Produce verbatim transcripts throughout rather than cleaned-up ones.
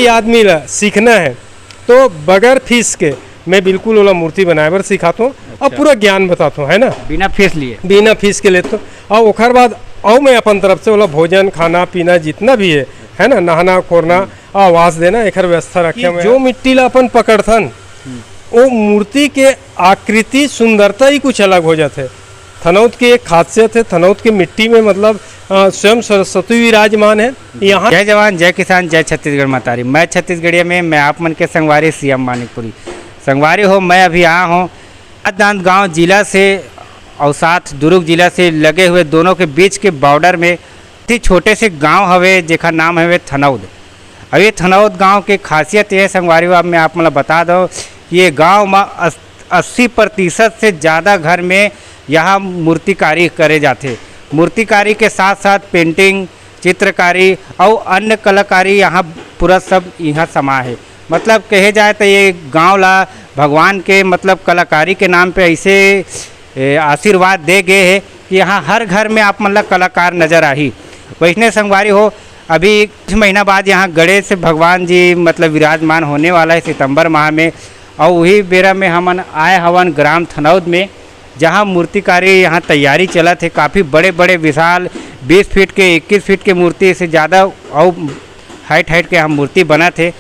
आदमी ला सीखना है, तो बगैर फीस के मैं बिल्कुल ओला मूर्ति बनाए बर सिखाथों और अच्छा। पूरा ज्ञान बताथों, है ना? बिना फीस लिए? बिना फीस के लेथों। और ओखर बाद अउ मैं अपन तरफ से ओला भोजन, खाना, पीना जितना भी है, है ना, नहाना, खोरना, हम्म। आवास देना, एखर व्यवस्था रखे कि हुए जो हैं। मिट्टी ला अपन पकड़थन, हम्म। वो मूर्ति के आकृति, सुंदरता ही कुछ अलग हो जाथे। थनौद के एक खासियत है, थनौद के मिट्टी में मतलब, अ, स्वयं सरस्वती विराजमान है। यहाँ जय जवान, जय किसान, जय छत्तीसगढ़ महतारी। मैं छत्तीसगढ़िया में, मैं आप मन के संगवारी सीएम मानिकपुरी। संगवारी हो, मैं अभी आया हूँ राजनांदगांव जिला से और साथ दुर्ग जिला से लगे हुए दोनों के बीच के बॉर्डर में अति छोटे से गांव हवे, जेखर नाम हवे थनौद। अब ये थनौद गांव के खासियत ये है, संगवारी हो, अब मैं आप मन ल बता दो कि ये गांव म अस-, अस्सी प्रतिशत से ज़्यादा घर में यहाँ मूर्तिकारी करे जाथे। मूर्तिकारी के साथ साथ पेंटिंग, चित्रकारी और अन्य कलाकारी यहाँ पूरा सब यहाँ समा है। मतलब कहे जाए तो ये गांव ला भगवान के मतलब कलाकारी के नाम पे ऐसे, ए, आशीर्वाद दे गए है कि यहाँ हर घर में आप मन ला कलाकार नजर आही। वैसने संगवारी हो, अभी कुछ महीना बाद यहाँ गणेश भगवान जी मतलब विराजमान होने वाला है सितंबर माह में, और वही बेरा में हमन आए हवन ग्राम थनौद में, जहाँ मूर्तिकारी यहाँ तैयारी चलत है। काफ़ी बड़े बड़े विशाल बीस फीट के, इक्कीस फीट के मूर्ति से ज़्यादा और हाइट हाइट के यहाँ मूर्ति बनत है।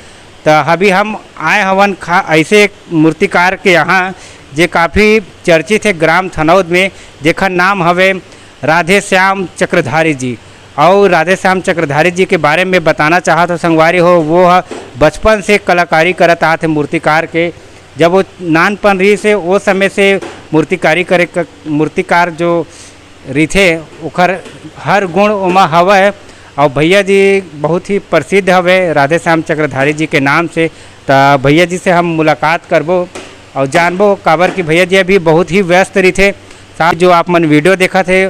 तो अभी हम आए हवन खा ऐसे एक मूर्तिकार के यहाँ, जे काफ़ी चर्चित है ग्राम थनौद में, जेखर नाम हवे राधे श्याम चक्रधारी जी। और राधे श्याम चक्रधारी जी के बारे में बताना चाहत हो संगवारी हो, वो ह बचपन से कलाकारी करत आत है मूर्तिकार के। जब वो नानपन रही से वो समय से मूर्तिकारी करे क-, मूर्तिकार जो रिथे, ओखर हर गुण ओमा हवय। और भैया जी बहुत ही प्रसिद्ध हवे राधे श्याम चक्रधारी जी के नाम से। त भैया जी से हम मुलाकात करबो और जानबो, काबर कि भैया जी अभी बहुत ही व्यस्त रिथे। साथ जो आप मन वीडियो देखत हे,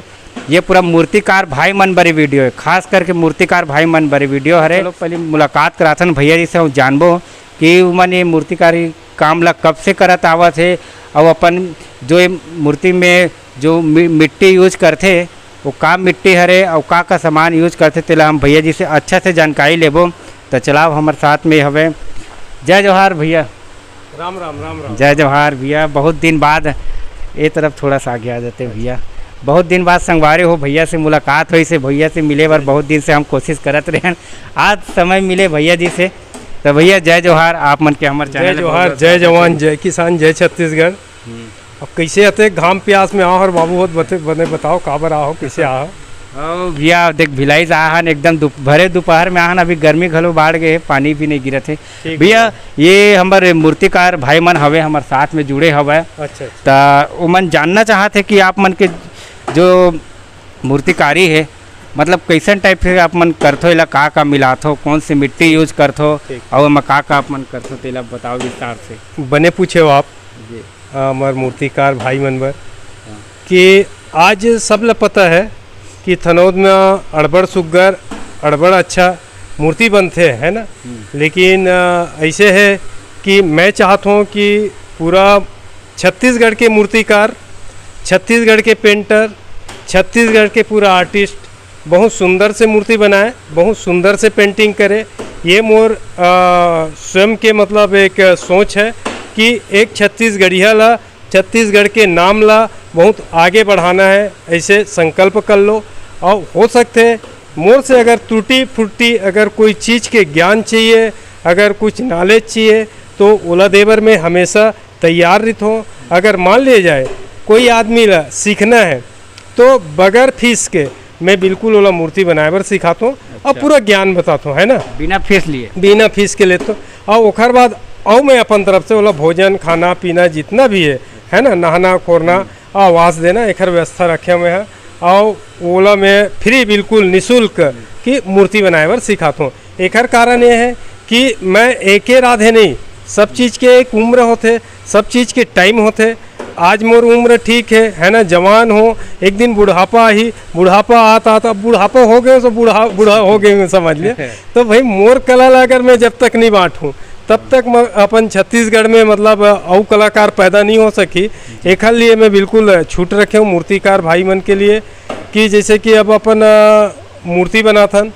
ये पूरा मूर्तिकार भाई मन बरे वीडियो है, खास करके मूर्तिकार भाई मन बरे वीडियो हरे। चलो पहले मुलाकात कराथन भैया जी से और जानबो कि उमन ये मूर्तिकारी काम ला कब से करत आवत हे और अपन जो ये मूर्ति में जो मि-, मिट्टी यूज करथे, वो का मिट्टी हरे और का का सामान यूज करथे, तेला हम भैया जी से अच्छा से जानकारी लेबो। तो चलाओ हमर साथ में हवे। जय जोहार भैया। राम राम, राम राम। जय जोहार भैया, बहुत दिन बाद ये तरफ थोड़ा सा आगे आ जाते भैया। बहुत दिन बाद संगवारी हो, भैया से मुलाकात होइस हे, भैया से मिले बर बहुत दिन से हम कोशिश करत रहेन, आज समय मिले भैया जी से। तो भैया जय जोहार, आप मन के हमर जय channel में जोहार, बहुत बहुत जय स्वागत जवान, है। जय किसान, जय छत्तीसगढ़। हम्म। अब कैसे आते घाम प्यास में आओ और बाबू बहुत बते-, बने बताओ काबर आओ, कैसे आओ? ओ भैया देख भिलाई से आहन एकदम दुप-, भरे दोपहर में आहन, अभी गर्मी घलो बाढ़ गए हे, पानी भी नहीं गिरत हे। ठीक भैया, है। ये हमर मूर्तिकार भाई मन हवे, हमर साथ में जुड़े हवे। अच्छा, अच्छा। त ओमन जानना चाहत हे कि आप मन के जो मूर्तिकारी हे, मतलब कैसन टाइप से आप मन करथो, एला का का मिलाथो, कौन से मिट्टी यूज करथो, ठीक। और एमा का का आप मन करथो, तेला बताओ विस्तार से। बने पूछे हो आप, जी। हमर मूर्तिकार भाई मन बर, हाँ। कि आज सब ल पता है कि थनौद में अड़बड़ सुग्घर, अड़बड़ अच्छा मूर्ति बनथे, है ना? हम्म। लेकिन, अ, ऐसे है कि मैं चाहत हूँ कि पूरा छत्तीसगढ़ के मूर्तिकार, छत्तीसगढ़ के पेंटर, छत्तीसगढ़ के पूरा आर्टिस्ट बहुत सुंदर से मूर्ति बनाए, बहुत सुंदर से पेंटिंग करे। ये मोर, अ, स्वयं के मतलब एक सोच है कि एक छत्तीसगढ़िया ला छत्तीसगढ़ के नाम ला बहुत आगे बढ़ाना है, ऐसे संकल्प कर लो। और हो सकते मोर से अगर त्रुटि फुर्टी, अगर कोई चीज़ के ज्ञान चाहिए, अगर कुछ नॉलेज चाहिए, तो ओला देबर में हमेशा तैयार रहिथों। अगर मान लिया जाए कोई आदमी ला सीखना है, तो बगैर फीस के मैं बिल्कुल ओला मूर्ति बनाए बर सिखाथों और अच्छा। पूरा ज्ञान बताथों, है ना? बिना फीस लिए? बिना फीस के लेथों। और ओखर बाद और मैं अपन तरफ से ओला भोजन, खाना, पीना जितना भी है, है ना, नहाना, खोरना, हम्म। आवास देना, एखर व्यवस्था रखे हुए हैं। और ओला मैं फ्री, बिल्कुल निशुल्क की मूर्ति बनाए बर सिखाथों। एखर कारण ये है कि मैं एके राधे नहीं, सब चीज़ के एक उम्र होथे, सब चीज़ के टाइम होथे। आज मोर उम्र ठीक है, है ना, जवान हो, एक दिन बुढ़ापा आही, बुढ़ापा आता आता, अब बुढ़ापा हो गए तो बूढ़ा, बूढ़ा हो गए, समझ ले। तो भाई, मोर कला ला अगर मैं जब तक नहीं बांटूं, तब तक मैं अपन छत्तीसगढ़ में, मतलब, अउ कलाकार पैदा नहीं हो सकी। एखर लिए मैं बिल्कुल छूट रखे हूँ मूर्तिकार भाई मन के लिए, कि जैसे कि अब अपन, अ, मूर्ति बनाथन,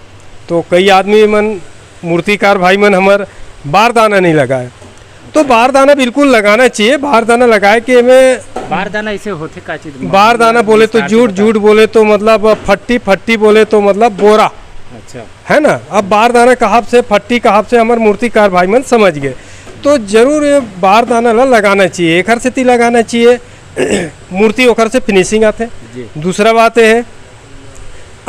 तो कई आदमी मन मूर्तिकार भाई मन हमर बारदाना नहीं लगाए, तो बारदाना बिल्कुल लगाना चाहिए। बारदाना लगाए के में बारदाना ऐसे होथे का चीज? बारदाना बोले तो विस्तार से जूट, बताओ। जूट बोले तो मतलब फट्टी, फट्टी बोले तो मतलब बोरा। अच्छा। है ना? अब बारदाना कहाब से, फट्टी कहाब से हमर मूर्तिकार भाई मन समझ गए। तो जरूर ये बारदाना ला लगाना चाहिए, एखर सेती लगाना चाहिए। मूर्ति ओखर से फिनिशिंग आथे। जी। दूसरा बात ये है,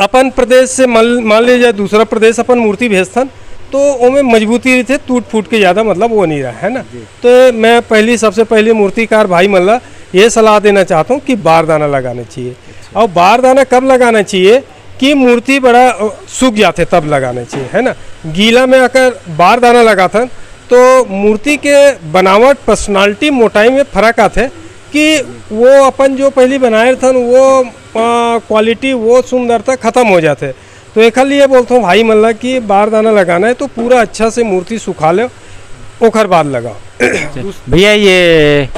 अपन प्रदेश से मान, मान लीजिए दूसरा प्रदेश अपन मूर्ति भेजथन, तो ओमे मजबूती रहिथे, टूट फूट के ज़्यादा मतलब वो नहीं रहा, है ना? जी। तो मैं पहली, सबसे पहले मूर्तिकार भाई मन ला ये सलाह देना चाहता हूँ कि बारदाना लगाना चाहिए। अच्छा। और बारदाना कब लगाना चाहिए कि मूर्ति बड़ा, अ, सूख जाथे तब लगाना चाहिए, है ना? गीला में अगर बारदाना लगाथन तो मूर्ति के बनावट, पर्सनालिटी, मोटाई में फर्क आथे कि वो अपन जो पहली बनाए रहथन वो, अ, क्वालिटी, वो सुंदरता खत्म हो जाथे। तो एखर लिए बोलथों भाई मन ला कि बारदाना लगाना है तो पूरा अच्छा से मूर्ति सुखा ले, ओखर बाद लगाओ। अच्छा। भैया, ये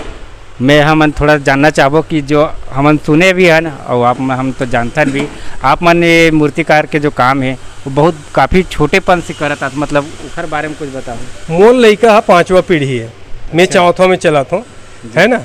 मैं हमन थोड़ा जानना चाहबो कि जो हमन सुने भी हन और आप म-, हम तो जानथन भी, आप मन ये मूर्तिकार के जो काम है वो बहुत काफ़ी छोटेपन से करत आत, मतलब ओखर बारे में कुछ बताओ। मोर लइका ह पांचवा पीढ़ी है, मैं अच्छा। चौथा में चलत हूँ, जी। है ना?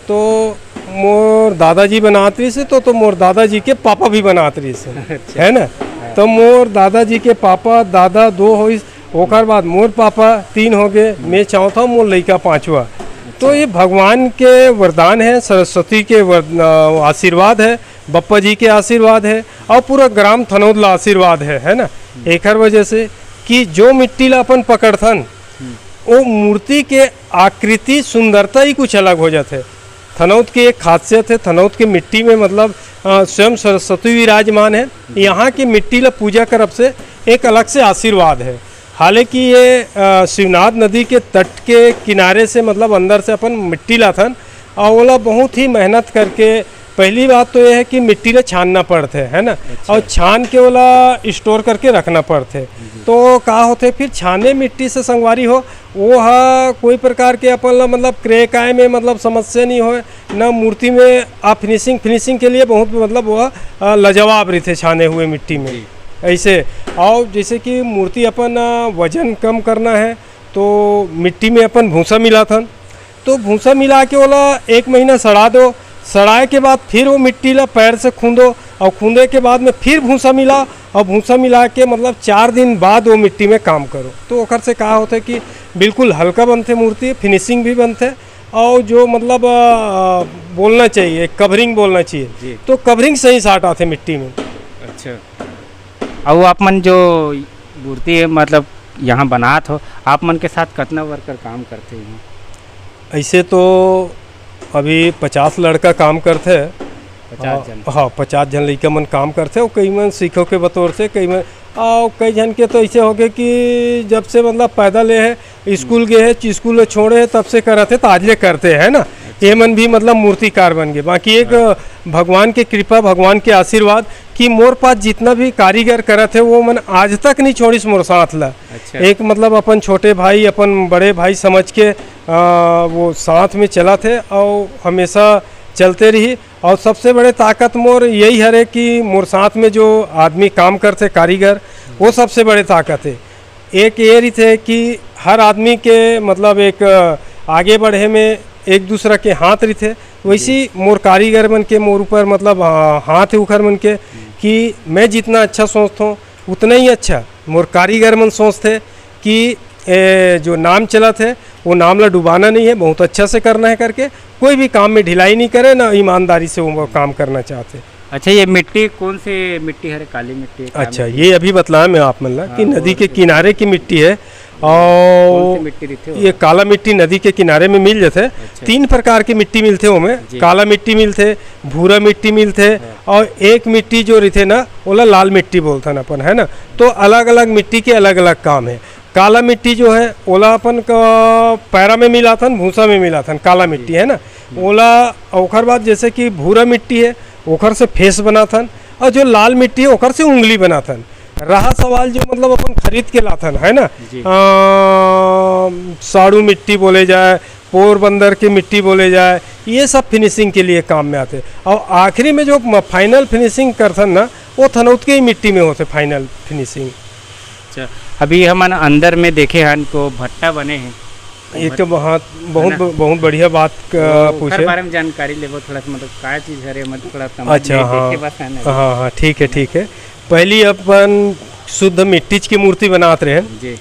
तो मोर दादाजी बनात रहिस हे, तो, तो मोर दादाजी के पापा भी बनात रहिस हे, अच्छा। है ना? हाँ। तो मोर दादाजी के पापा, दादा दो होइस, ओकर बाद मोर पापा तीन हो गए, हम्म। मैं चौथा, मोर लइका पांचवा। तो अच्छा। ये भगवान के वरदान है, सरस्वती के वर-, अ, आशीर्वाद है, बप्पा जी के आशीर्वाद है और पूरा ग्राम थनौद ला आशीर्वाद है, है ना? हम्म। एकर वजह से कि जो मिट्टी ला अपन पकड़थन, हम्म। वो मूर्ति के आकृति, सुंदरता ही कुछ अलग हो जाथे। थनौद के एक खासियत है, थनौद के मिट्टी में मतलब, अ, स्वयं सरस्वती विराजमान है। हम्म। यहाँ की मिट्टी ला पूजा करब से एक अलग से आशीर्वाद है। हालांकि ये, अ, शिवनाथ नदी के तट के किनारे से मतलब अंदर से अपन मिट्टी लाथन और ओला बहुत ही मेहनत करके, पहली बात तो ये है कि मिट्टी ला छानना पड़थे, है ना? अच्छा। और छान के ओला स्टोर करके रखना पड़थे। जी। तो का होथे फिर छाने मिट्टी से संगवारी हो, वो ह कोई प्रकार के अपन ला मतलब क्रैक आए में मतलब समस्या नहीं होए, ना मूर्ति में आ फिनिशिंग, फिनिशिंग के लिए बहुत मतलब वो, अ, लाजवाब रहिथे छाने हुए मिट्टी में। जी। ऐसे, और जैसे कि मूर्ति अपन, अ, वजन कम करना है तो मिट्टी में अपन भूसा मिलाथन, तो भूसा मिला के ओला एक महीना सड़ा दो, सड़ाए के बाद फिर वो मिट्टी ला पैर से खूंदो और खूंदे के बाद में फिर भूसा मिला और भूसा मिला के मतलब चार दिन बाद वो मिट्टी में काम करो, तो ओकर से का होथे कि बिल्कुल हल्का बनथे मूर्ति, फिनिशिंग भी बनथे और जो मतलब, अ, बोलना चाहिए, कवरिंग बोलना चाहिए, जी। तो कवरिंग सही साट आथे मिट्टी में। अच्छा। अउ आप मन जो मूर्ति है, मतलब यहाँ बनात हो, आप मन के साथ कतना वर्कर काम करथे यहाँ? ऐसे तो अभी पचास लड़का काम करथे। पचास हाँ, झन? हाँ, पचास झन लइका मन काम करथे, अउ कई मन सीखो के बतौर से, कई मन, अउ कई झन के तो ऐसे होगे कि जब से मतलब पैदा ले है, स्कूल हम्म। गए है, स्कूल छोड़े है, तब से करत है, तो आज ले करथे, है ना? अच्छा। ये मन भी मतलब मूर्तिकार बन गए। बाकी एक हाँ। भगवान के कृपा, भगवान के आशीर्वाद कि मोर पास जितना भी कारीगर करत है, वो मन आज तक नहीं छोड़िस मोर साथ ला। अच्छा। एक मतलब अपन छोटे भाई, अपन बड़े भाई समझ के, आ, वो साथ में चलत है और हमेशा चलते रही। और सबसे बड़े ताकत मोर यही हरे कि मोर साथ में जो आदमी काम करथे, कारीगर, वो सबसे बड़े ताकत है। एक ये रहिथे कि हर आदमी के मतलब एक, अ, आगे बढ़े में एक दूसरा के हाथ रहिथे, वैसी जी। मोर कारीगर मन के मोर ऊपर मतलब, अ, हाथ है उखर मन के हम्म। कि मैं जितना अच्छा सोचथों उतना ही अच्छा मोर कारीगर मन सोचथे कि ए, जो नाम चलत है वो नाम ला डुबाना नहीं है, बहुत अच्छा से करना है करके कोई भी काम में ढिलाई नहीं करे, ना ईमानदारी से वो काम करना चाहते। अच्छा, ये मिट्टी कौन से मिट्टी हरे? काली मिट्टी, काली अच्छा, मिट्टी? ये अभी बतलाया मैं आप मन ला हाँ, कि नदी वो के जो किनारे की मिट्टी है कौन और सी मिट्टी रहिथे ये वो? काला मिट्टी नदी के किनारे में मिल जाते हैं। अच्छा। तीन प्रकार की मिट्टी मिलते हैं ओमे, जी। काला मिट्टी मिलते, भूरा मिट्टी मिलते हाँ। और एक मिट्टी जो रहिथे ना, ओला लाल मिट्टी बोलथन अपन, है ना? तो अलग-अलग मिट्टी के अलग-अलग काम है। काला मिट्टी जो है, ओला अपन क-, पैरा में मिलाथन, भूसा में मिलाथन, काला मिट्टी है ना? हम्म। ओला, ओखर बाद जैसे कि भूरा मिट्टी है, ओखर से फेस बनाथन, और जो लाल मिट्टी है, ओखर से उंगली बनाथन। रहा सवाल जो मतलब अपन खरीद के लाथन, है ना? जी। अ, साड़ू मिट्टी बोले जाए, पोरबंदर के मिट्टी बोले जाए, ये सब फिनिशिंग के लिए काम में आते। और आखिरी में जो म-, फाइनल फिनिशिंग करथन ना, वो थनौद के ही मिट्टी में होते फाइनल फिनिशिंग। अच्छा, अभी हमन अंदर में देखे हन, तो भट्टा बने हे। ये तो बहुत, बहुत, है ना? ब-, बहुत बढ़िया बात क-, तो ओकर पूछे। बारे में जानकारी लेबो थोड़ा सा, मतलब, का चीज हरे, मतलब, थोड़ा समझ अच्छा, में हाँ। देखे बस है ना। हाँ, हाँ, ठीक है, ठीक है। पहली अपन शुद्ध मिट्टीच के मूर्ति बनात रहे जी।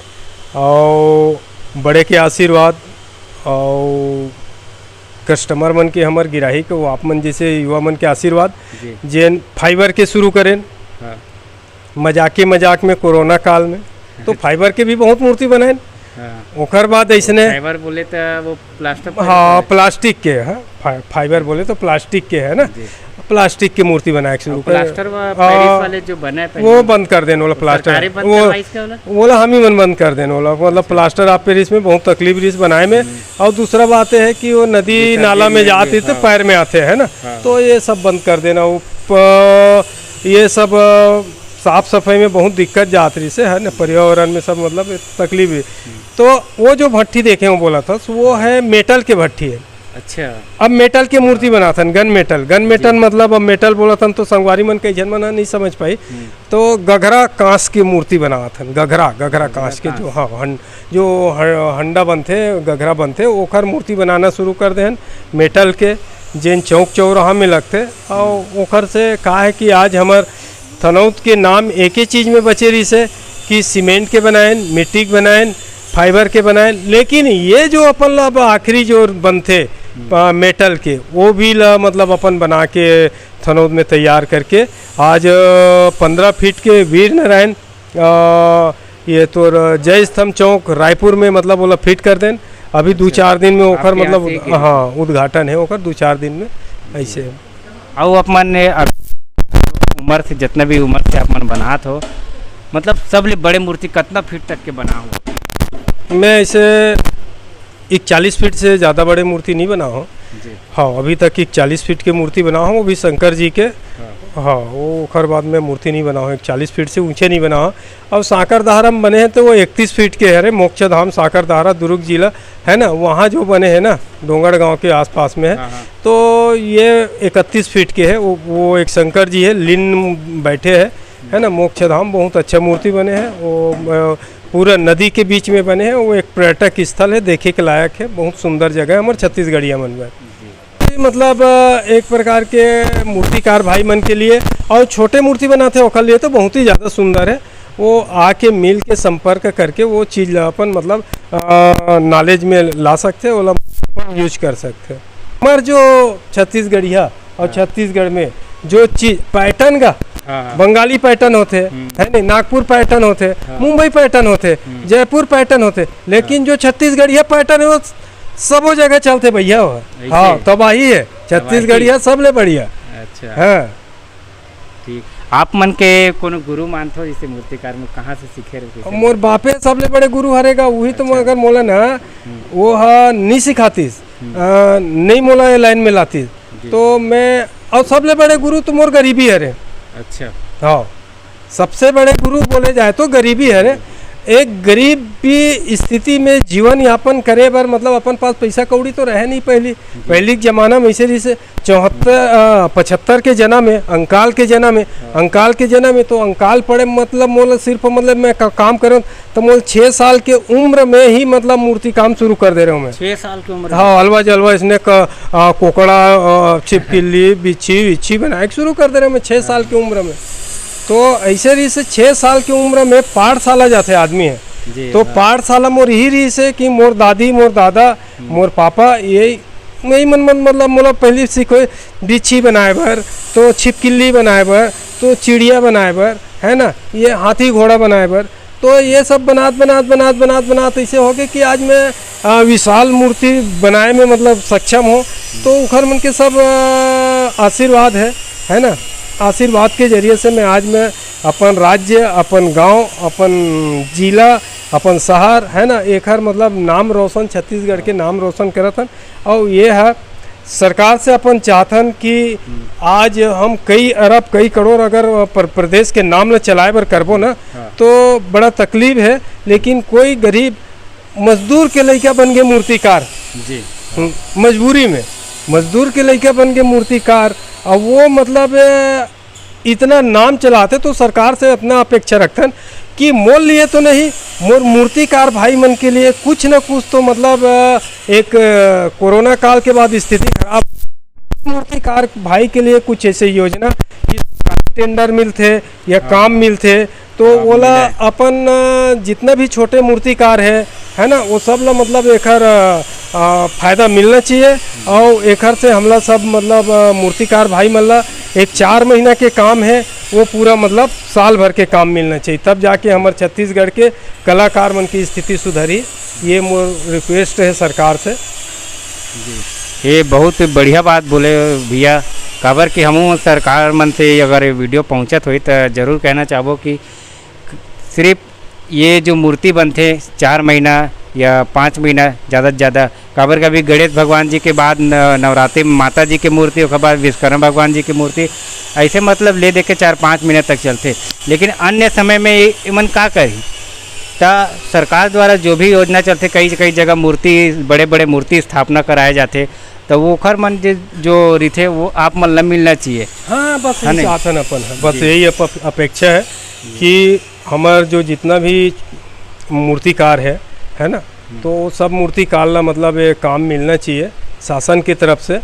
और बड़े के आशीर्वाद और कस्टमर मन के, हमर गिराही के, वो आप मन जैसे युवा मन के आशीर्वाद, जी। जेन फाइबर के शुरू करेन, हाँ। मजाके मजाक में कोरोना काल में, तो फाइबर के भी बहुत मूर्ति बनाएन। हाँ। ओकर बाद ऐसने फाइबर बोले तो वो प्लास्टर हाँ, प्लास्टिक के, हाँ, फा-, फाइबर बोले तो प्लास्टिक के है ना, जी। प्लास्टिक के मूर्ति बनाए के शुरू करे। प्लास्टर वा आ, पेरिस वाले जो बने पहले, वो बंद कर देन वाला प्लास्टर। सरकारे बंद वो, करवाइस का वाला? वो वाला हम ही मन बंद कर देन वाला, मतलब, अच्छा। प्लास्टर आप पेरिस में बहुत तकलीफ रहिस बनाए में। हम्म। और दूसरा बात ये है कि वो नदी निकालने नाला में में जात भी, ही तो हाँ। पैर में आते हैं ना, हाँ। तो ये सब बंद कर देना। वो प-, ये सब, अ, साफ सफाई में बहुत दिक्कत जात रहिस है ना, पर्यावरण में सब, मतलब, तकलीफ है। हम्म। तो वो जो भट्ठी देखे हो बोला था, सो वो हाँ। है मेटल के भट्ठी है। अच्छा। अब मेटल के मूर्ति बनाथन, गन मेटल। गन मेटल जी। मतलब, अब मेटल बोलथन तो संगवारी मन कई झन मन ह नहीं समझ पाई। हम्म। तो गघरा कांस की मूर्ति बनाथन, गघरा, गघरा गघरा कांस के जो, कांस। हाँ, हं-, जो ह-, हंडा बनथे, गघरा बनथे, ओकर मूर्ति बनाना शुरू कर देहन, मेटल के, जेन चौक चौराहा में लगथे। और हम्म। ओकर से का है कि आज हमर थनौत के नाम एके चीज में बचे रहिस है कि सीमेंट के बनाएन, मिट्टी के बनाएन, फाइबर के बनाएन, लेकिन ये जो अपन ला अब आखिरी जो बनथे, हम्म। अ, मेटल के, वो भी ला, मतलब, अपन बना के थनौत में तैयार करके आज, अ, पन्द्रह फीट के वीर नारायण, अ, ये तोर जय स्तंभ चौक रायपुर में, मतलब, ओला फिट कर देन। अभी दू अच्छा। चार दिन में ओकर, आपके मतलब, यहाँ से उद-, के हाँ, उद्घाटन है ओकर दू चार दिन में, ऐसे। अउ आप मन ने अब उम्र से, जितना भी उम्र से आप मन बनात हो, मतलब, सबले बड़े मूर्ति कितना फीट तक के बना हो? मैं ऐसे इकचालीस फीट से ज़्यादा बड़े मूर्ति नहीं बना हूँ। जी। हाँ, अभी तक इकचालीस फीट के मूर्ति बना हूँ, वो भी शंकर जी के। हाँ। हाँ, वो ओकर बाद में मूर्ति नहीं बना हूँ, इकचालीस फीट से ऊंचे नहीं बना हूँ। और साकर दहारा में बने हैं तो वो इकतीस फीट के हरे, मोक्ष धाम साकर दहारा दुर्ग जिला है ना, वहाँ जो बने हैं ना, डोंगरगांव के आसपास में है, हाँ, हाँ। तो ये इकतीस फीट के है। वो, वो एक शंकर जी है, लीन बैठे हैं, है ना, मोक्ष धाम, बहुत अच्छा मूर्ति बने हैं। वो, अ, पूरा नदी के बीच में बने हैं। वो एक पर्यटक स्थल है, देखे के लायक है, बहुत सुंदर जगह है हमारे छत्तीसगढ़िया मन में। जी। मतलब, अ, एक प्रकार के मूर्तिकार भाई मन के लिए, और छोटे मूर्ति बनाते हैं, ओकर लिए तो बहुत ही ज़्यादा सुंदर है। वो आके मिल के संपर्क करके वो चीज़ ला अपन, मतलब, अ, नॉलेज में ला सकते हैं, ओला अपन यूज कर सकते हैं। हमार जो छत्तीसगढ़िया और हाँ। छत्तीसगढ़ में जो चीज पैटर्न का, हाँ, हाँ। बंगाली पैटर्न होथे, हम्म। है नहीं, नागपुर पैटर्न होथे, हाँ। मुंबई पैटर्न होथे, हम्म। जयपुर पैटर्न होथे, लेकिन हाँ। जो छत्तीसगढ़िया पैटर्न है वो सबो जगह चलथे भैया, वो। ऐसे? हाँ, तबाही है, तबाही। छत्तीसगढ़िया सबले बढ़िया। अच्छा। हाँ। ठीक। आप मन के कोनो गुरु मानथो, जैसे मूर्तिकार में कहाँ से सीखे रहो, कैसे? मोर बापे सबले बड़े गुरु हरेगा, वही तो अच्छा। मगर मोला ना, हम्म। वो हा नहीं सिखातीस, हम्म। अ, नहीं मोला ये लाइन में लातीस। जी। तो मैं, और सबले बड़े गुरु तो मोर गरीबी हरे। अच्छा। हाँ, सबसे बड़े गुरु बोले जाए तो गरीबी हरे। एक गरीबी स्थिति में जीवन यापन करे बर, मतलब, अपन पास पैसा कौड़ी तो रहे नहीं पहली। जी। पहली के जमाना में ऐसे जैसे चौहत्तर, अ, पचहत्तर के जना में, अंकाल के जना में, हाँ। अंकाल के जना में तो अंकाल पड़े, मतलब, मोला सिर्फ, मतलब, मैं का-, काम करूँ तो मोल छः साल के उम्र में ही, मतलब, मूर्ति काम शुरू कर दे रहे हूँ मैं। छः साल की उम्र में? हाँ, अलवा जलवा इसने क-, आ, कोकड़ा, आ, छिपकिली, बिच्छी, बिच्छी बनाए के शुरू कर दे रहे हूँ मैं छः साल की उम्र में। तो ऐसे रहिस हे, छः साल की उम्र में पाठशाला जाथे आदमी है। जी, तो हाँ। पाठशाला मोर यही रहिस हे कि मोर दादी, मोर दादा, हम्म। मोर पापा, ये, यही मन, मन, मतलब, मोला पहली सीखो बिच्छी बनाए बर, तो छिपकिली बनाए बर, तो चिड़िया बनाए बर, है ना, ये हाथी घोड़ा बनाए बर, तो ये सब बनात, बनात, बनात, बनात, बनात ऐसे हो गए कि आज मैं, आ, विशाल मूर्ति बनाए में, मतलब, सक्षम हो। तो उखर मन के सब, आ, आशीर्वाद है, है ना? आशीर्वाद के जरिए से मैं आज मैं अपन राज्य, अपन गांव, अपन जिला, अपन शहर, है ना, एखर, मतलब, नाम रोशन, छत्तीसगढ़ के नाम रोशन करत हन। और ये है सरकार से अपन चाहथन कि हम्म। आज हम कई अरब, कई करोड़ अगर प्र-, प्रदेश के नाम ल चलाए बर करबो ना, हाँ। तो बड़ा तकलीफ है, लेकिन कोई गरीब मजदूर के लइका बन के मूर्तिकार, जी। हम्म, मजबूरी में मजदूर के लइका बन के मूर्तिकार, और वो, मतलब, इतना नाम चलाथे, तो सरकार से अपना अपेक्षा रखथन कि मोर लिए तो नहीं, मोर मूर्तिकार भाई मन के लिए कुछ न कुछ तो, मतलब, अ, एक, अ, कोरोना काल के बाद स्थिति खराब, मूर्तिकार भाई के लिए कुछ ऐसे योजना कि टेंडर मिलथे या हाँ। काम मिलथे, तो हाँ, ओला मिले। अपन, अ, जितना भी छोटे मूर्तिकार है, है ना, वो सब ला, मतलब, एखर, अ, अ, फायदा मिलना चाहिए। और एखर से हमला सब, मतलब, अ, मूर्तिकार भाई मन ला एक चार महीना के काम है, वो पूरा, मतलब, साल भर के काम मिलना चाहिए, तब जाके हमर छत्तीसगढ़ के कलाकार मन की स्थिति सुधरी। ये मोर रिक्वेस्ट है सरकार से। ये बहुत बढ़िया बात बोले भैया, काबर कि हमहू सरकार मन से अगर ये वीडियो पहुँचत होई, त जरूर कहना चाहबो कि सिर्फ ये जो मूर्ति बनथे, चार महीना या पाँच महीना ज़्यादा से ज़्यादा, काबर कि अभी गणेश भगवान जी के बाद न-, नवरात्रि में माता जी के मूर्ति, ओकर बाद विश्वकर्मा भगवान जी के मूर्ति, ऐसे, मतलब, ले दे के चार पाँच महीना तक चलथे। लेकिन अन्य समय में ये, इमन का करही? त सरकार द्वारा जो भी योजना चलथे, कई, कई जगह मूर्ति, बड़े-बड़े मूर्ति स्थापना कराए जाथे, त ओखर मन जे, जो रहिथे, वो आप मन ल मिलना चाहिए। हाँ, बस है यही नहीं? शासन अपन है, बस जी। यही अप-, अपेक्षा है कि हमर जो जितना भी मूर्तिकार है, है ना, हम्म। तो सब मूर्तिकार ला, मतलब, ये काम मिलना चाहिए शासन की तरफ से,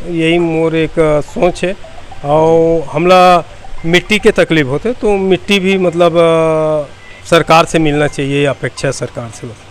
यही मोर एक, अ, सोच है। और हमला मिट्टी के तकलीफ होथे, तो मिट्टी भी, मतलब, अ, सरकार से मिलना चाहिए, ये अपेक्षा है सरकार से, बस।